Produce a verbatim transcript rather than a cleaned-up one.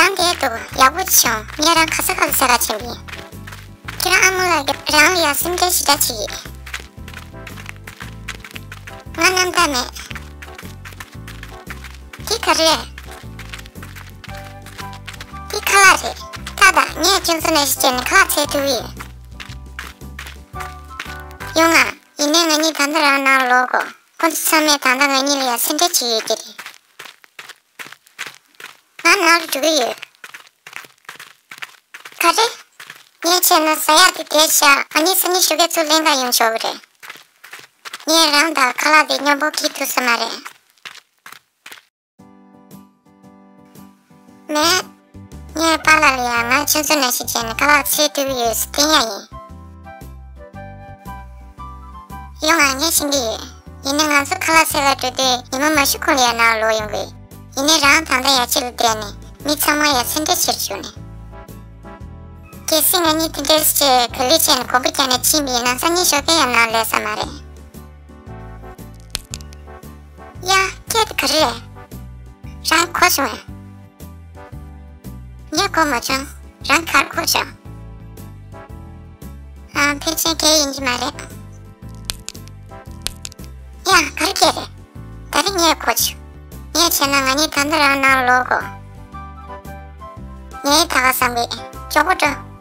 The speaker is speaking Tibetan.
ཨ་འདས་འདུག་ཡག་པོ་བྱུང་། ངས་རང་ག་ས་ག་ལ་འཚོལ་ག་ཕྱིན་པ་ཡིན། ཁྱེད་རང་ཨ་མ་ལགས་ཀྱིས་རང་ལ་ཡ་སེམས་ཁྲལ་ཞེ་དྲག་བྱེད་ཀྱི། ང་རྣམ་དག་མེད། འདི་ག་རེད། འདི་ཁ་ལག་རེད། ད་ད་ངས་ཁྱོད་ཚོ་ནང་བཞིན་བྱས་ནས་ཁ་ལག་འཚོལ་ཐུབ་ཀྱི་ཡོད། ཡོང་ང་། ཡིན་ནའི་ང་གཉིས་ད་ལྟ་རང་ནང་ལོག་དགོས། ཁོ་ཚོ་ཚང་མས་ད་ལྟ་ང་གཉིས་ལ་ཡ་སེམས་ཁྲལ་བྱེད་ཀྱི་ཡོད་ཀྱི་རེད། ང་ནང་ལ་འགྲོ་གི་ཡོད། ག་རེ། ངས་བྱས་ན་ཟ་ཡག་དེ་བསྡད་བཞག་ང་གཉིས་སང་ཉིན་ཞོགས་ཀས་ཚུར་ལེན་ག་ཡོང་ཆོག་གི་རེད། ངས་རང་དང་ཁ་ལག་དེ་མཉམ་པོ་འཁྱེར་ཐུབ་ས་མ་རེད། མེད། ངས་པཱ་ལགས་ལ་ཡང་ང་ཁྱོད་ཚོ་ནང་བཞིན་བྱས་ནས་ཁ་ལག་འཚོལ་ཐུབ་ཀྱི་ཡོད་ཟེར་བསྟན་ཡག་ཡིན། ཡོང་ང་། ངས་ཤེས་ཀྱི་ཡོད། ཡིན་ནའི་ང་ཚོ་ཁ་ལག་འཚོལ་ག་འགྲོ་དུས་ཉི་མ་མ་ཤི་གོང་ལ་ཡ་ནང་ལོག་ཡོང་དགོས། ཡིན་ནའི་རང་ད་ལྟ་ཡ་ཕྱི་ལ་བསྡད་ནས་མི་ཚང་མ་ཡ་སེམས་ཁྲལ་བྱེད་བཅུག་ནས། གལ་སྲིད་ང་གཉིས་དེ་འདྲས་བྱས་ག་ལེར་བྱས་ནས་གོམ་པ་རྒྱག་ནས་ཕྱིན་པ་ཡིན་ན་སང་ཉིན་ཞོགས་ཀས་ཡང་ནང་སླེབས་ས་མ་རེད། ཡ། སྐད་དེ་ག་རེ་རེད། རང་གོ་བྱུང་ངས། ངས་གོ་མ་བྱུང་། རང་ག་རེ་གོ་བྱུང་། ཨ། ཕལ་ཆེར་སྐད་ཡིན་གྱི་མ་རེད། ཡ། ག་རེ་སྐད་རེད། ད་རེས་ངས་གོ་བྱུང་། ངས་བྱས་ན་ང་གཉིས་ད་ལྟ་རང་ནང་ལོག་དགོས། ངས་ད་ག་བསམ་གི། མགྱོགས་པོ་འགྲོ།